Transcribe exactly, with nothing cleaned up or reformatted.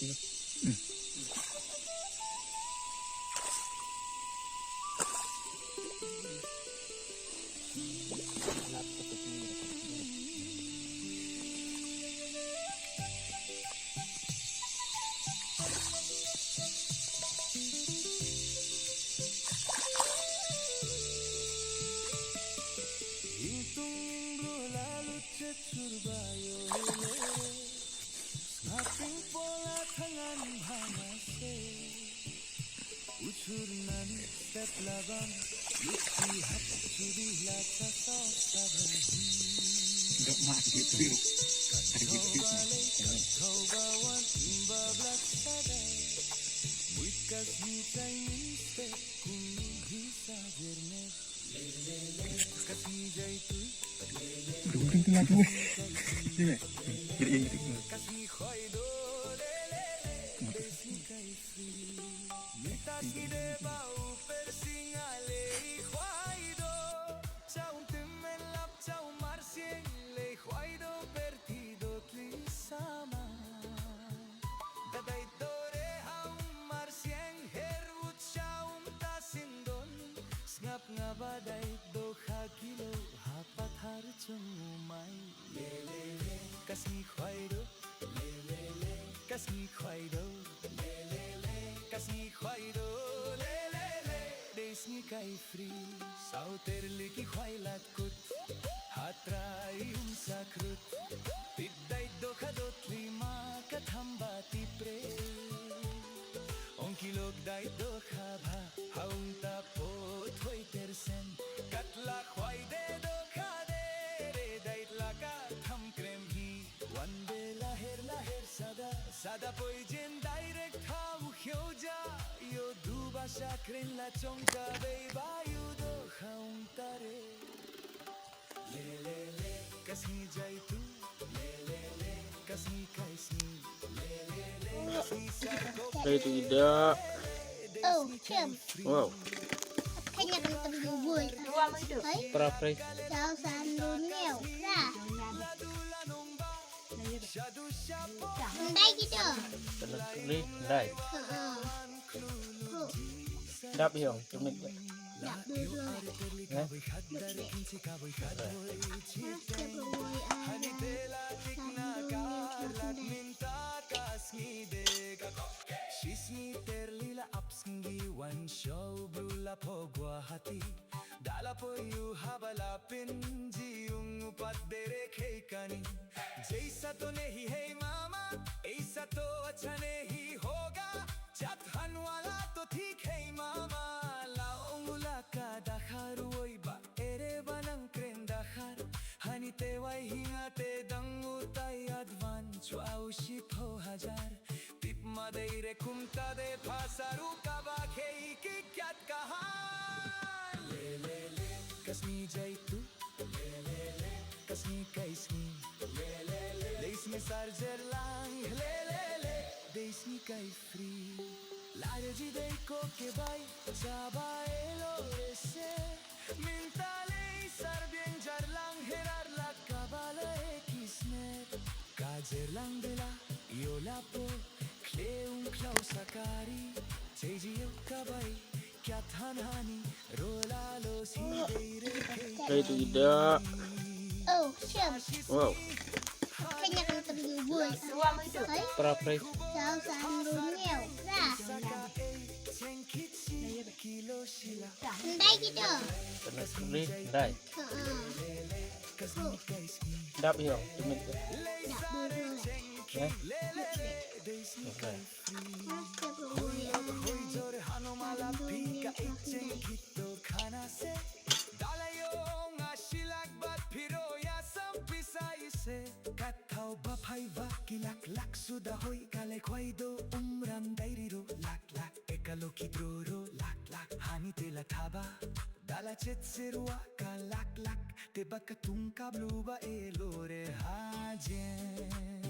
Ing tung ing bru la lut chet chur ba yo lele. Sngap ing pola thangan bha ma se. U chur nani step la bam. Lut ki hap churi la cha sa sa bha hi. Dok ma ki tu. Kat thau ba lei kat thau ba wan im ba blak sa dai. Muit ka sngi chai mi step kum hi sa jer ne. Ka sngi jai tu. Dum dum tu la tu. Ye. Ye ye. Ka sngi khoi do le le le. Ka sngi kai free. Mynta sngi de ba u per singa le i khoi do. Cha um tim men lap cha um mar sieng le i khoi do per ti do tli sama. Da dai dore ha um mar sieng her ut cha um ta sindon. Sngap nga ba dai do kha kilo ha pathar chung u mai. Le le le ka sngi khwai do. Le le le ka sngi khwai do. Le le le ka sngi khwai do. Le le le dei sngi kai free. Saw ter li ki khwai lat kut. Ha trai um sa krut. Tip dai do kha do tli ma ka tham ba tip re. Ong ki lok dai do kha bha ha ung ta po thoi ter sen. Kat la khwai de do kha de re dai la ka tham krem hi. Wan de la her la her sada sada poi jen direct ha u khio ja. Yo du ba sha kren la chong ka bei ba yu do kha ung ta re. Play together. Oh, Chem. Wow. Kanya kan terbubur. Hai. Pra, pra. Jauh sandu neo. Pra. Ndai gitu. Kena tuli, ndai. Heeh. Tuh. Dap hiong, tumit. Dap dulu. Eh? Dap dulu. Shisni ter lila ap sngi wan show bru la pho Guwahati. Da la poi u haba la pynji ung u pat dere khei kani. Jaisa to nahi hai mama, aisa to acha nahi hoga. Jat han wala to thik hai mama, la ong u la ka dakhar u oi ba ere ba nang kren dakhar. Hani te wai hinga te dang u tai advance u au shiphew hajar. Tip ma dei re kumta de phasa ru kaba khei ki kiat kahan. Le le le ka sngi jai tu. Le le le ka sngi kai sngi. Le le le dei sngi sar jer lang. Le le le dei sngi kai free. Lare ji dei ko ke bai chaba elo rese. Mynta lei sar biang jar lang herar la kaba la e kismet. Ka jer lang de la io la po khle ung khlau sakari. Chei ji io kabai kiat han hani ro la lo si dei re kei. Play together. Oh, Shem. Wow. Kanya kan terbubur. Hai. Pra, pra. Jauh sandu neo. Pra. Ndai gitu. Kena tuli, ndai. Heeh. Tuh. Dap hiong, tumit. Dap dulu. Eh? Oke. Mas, coba gue, eh, Dala yo nga shilak bat phiro ya sam pisa ise. Kat thau ba phai ba ki lak lak suda hoi ka le khwai do umran dai ri ro lak lak. E ka lo ki dro ro lak lak. Hani te la thaba. Dala chet se rua ka lak lak. Te ba ka tung ka blu ba e lo re hajen.